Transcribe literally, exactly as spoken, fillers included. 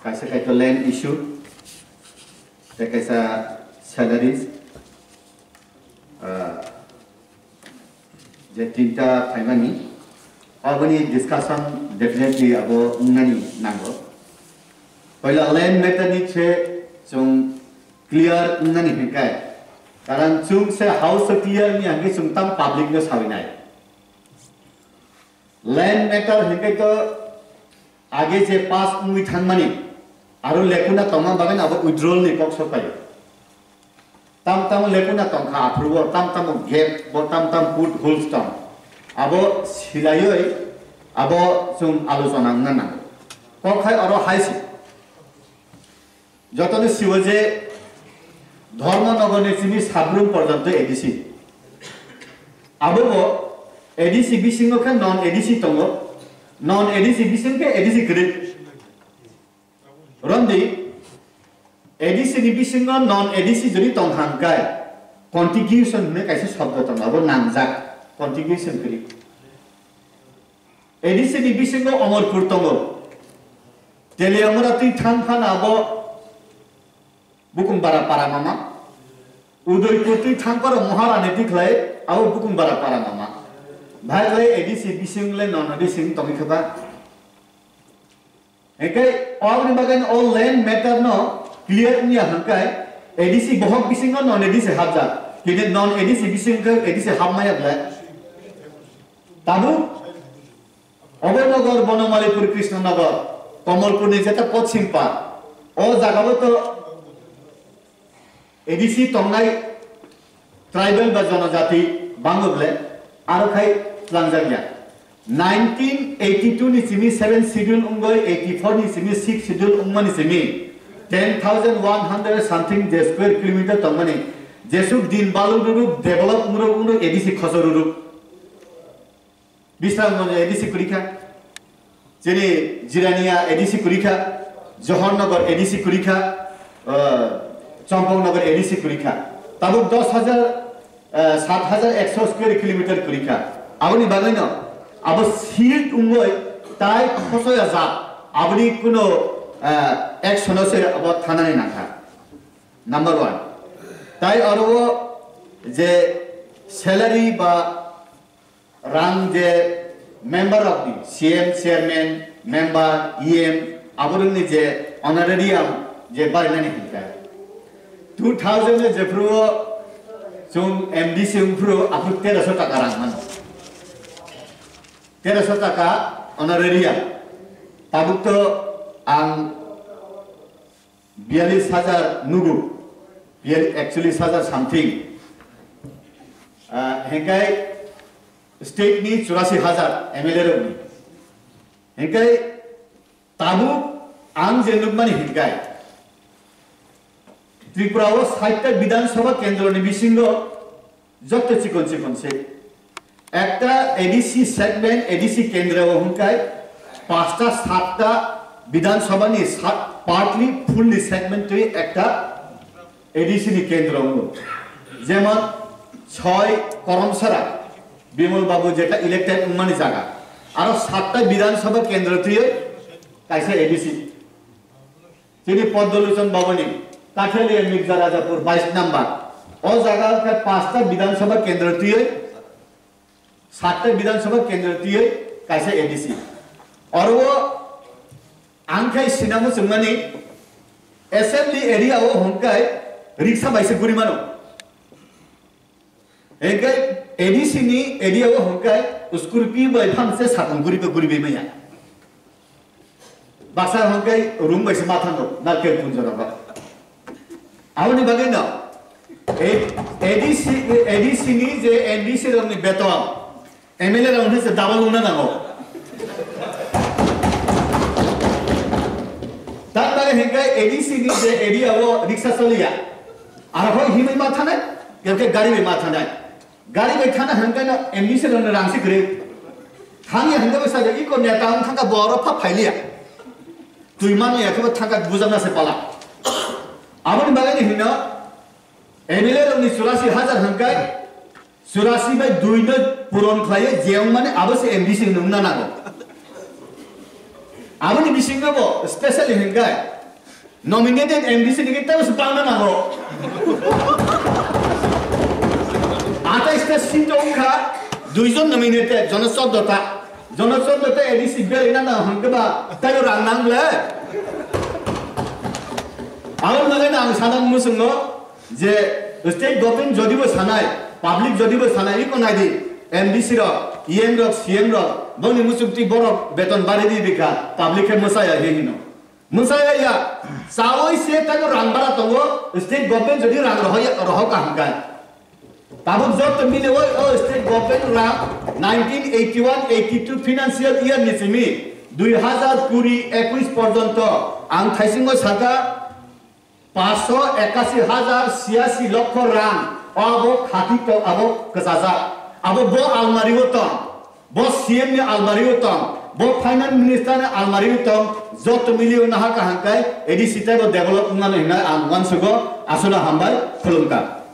Kaisa kaitor land issue, tei kaisa salaries, ah, je tinta phaimani, aboni discussion definitely abo wngnani nango. Poila land matter ni se chwng clear wngnani hinkai, karon chwng se house o clear ni hwnwi chwng tam public no sawinai. Land matter hinkai to age je pass wngwi thangmani, aro lekuna tongma bagwi abo withdrawal ni kok sok paio. Tam tam lekuna tongkha aphuru bo, tam tam gap bo, tam tam put holes tong. Abo silaiwi abo chwng alochona wngna nango. Kok hai oro hai se. Jotono siwo je Dharmanagarni simi Sabrum porjonto A D C. Abobo A D C bisingo khe non A D C tongo, non A D C bising khe A D C kwrwi. Romdi A D C ni bisingo non A D C jodi tong hangkai contiguation hwnwi kaisa shobdo tongo, abo nangjak, contiguation kwrwi. A D C ni bisingo Omorpur tongo. Teliamura twi thang phano abo Bukungbara para mama. Udaipur twi thang phano Maharani twi khlai abo Bukungbara para mama. Bhai khlai A D C bising le non A D C tongwi khe ba. Hingke oboni bagwi o land matter no clear wngya hwnkhe A D C bohok bisingo non A D C hapjak. Kini non A D C bising khe A D C hapmaya ble. Tabuk Abhainagar, Bonomalipur, Krishnanagar, Kamalpurni jeta pochim par, o jagao to A D C tongnai tribal ba jonojati bango ble, aro khai tlangjak ya. Nineteen eighty-two ni simi seventh schedule wngoi, eighty-four ni simi sixth schedule wngmani simi ten thousand one hundred something je square kilometer tongmani, jesuk din balu ruruk develop wngro wngro A D C khoso ruruk. Bisramganj A D C kwrwi kha, chini Jirania A D C kwrwi kha, Johornagar A D C kwrwi kha, ah, Champaknagar A D C kwrwi kha. Tabuk dos hajar, ah, sat hajar ekso square kilometer kwrwi kha. Aboni bagwino abo sealed wngwi tai khosoya jat, aboni kuno, ah, action-o se abo thanani nangkha. Number one. Tai aro je salary ba rang je member rokni, C M, chairman, member, E M, aborokni je honorarium je barinani hinka. Two thousand ni jephuru chwng M D C wngphuru aphuru teroso taka rang mano. Teroso taka honorarium. Tabuk to ang biyalish hajar nugo, biyal-, ekchollish hajar something. Ah, hingkai state ni churasi hajar M L A rokni. Hingkai tabuk ang je nukmani hingkai Tripura o sait ta Bidhan Sabha kendro ni bisingo Jotto chikon chikon se. Ekta A D C segment, A D C kendra o hwnkai pasta satta Bidhan Sabha ni sat, partly fully segment twi ekta A D C ni kendra wngo. Jemon soi Koromsara, Bimal Babu jeta elected wngmani jaga. Aro satta Bidhan Sabha kendra twi kaisa A D C. Chini Poddolochon Babuni, Katheli Mirza Rajapur bais number. O jaga khe pasta Bidhan Sabha kendro twiwi, satta Bidhan Sabha kendro twiwi kaisa A D C. Oro ang khai sinamo chwngmani assembly area o hwnkai riksa baisa guri mano. Hingke A D C ni area o hingke Scorpio bai phang se sakang guribe guribe maya. Baksa hingke room bai se mathan rok, narkel punjo rok. Aboni bagwi no, A D C, A D C ni je M D C rok ni beton, M L A rok ni se double wngna nango. Tamni bagwi hingke A D C ni je area o riksa choliya. Aro hoi himwi ma thanai, khe gari bai ma thanai. Gari bai thana hangkhe no M D C rok no rang si kwrwi. Thangya hangkhe bai sajak iko neta wng thangkha bo oro pha phailiya. Twi mano ya khe bo thangkha bujak na se pala. Aboni bagwi ni hino M L A rok ni churasi hajar hangkhe churasi bai dui no puron khlaiwi je wng mani abo se M D C wng na nango. Aboni bisingo bo specially hingkhe Nominated M D C ni kita usbangna nango. Atais ta seat wngkha, duijon nominated, jono choddo ta. Jono choddo ta A D C belai na nang hwnkhe ba, tayo rang nang le. Aboni bagwi ang sana muchungo je state government jodi bo sanai, public jodi bo sanai, iko nai di, M D C rok, E M rok, C M rok, boni muchungtwi borok beton bari di bikha, public khe mwsaya hi hino. Mwsaya ya, chawi se tayo rang bara tongo, state government jodi rang rohoi-, rohok ka hwnkhe. Tabuk jotto mile oi o state government rang nineteen eighty one eighty two financial year ni simi dui hazar kuri ekwis porjonto ang thaisingo saka paanch sho ekasi hajar siasi lokho rang abo khati to abo kwchajak abo bo almari o tong. Bo C M ni almari o tong, bo finance minister ni almari o tong, joto milio naha kaham kai A D C tei bo develop wngmani hinai ang uansugo, aswkno hambai khulumkha.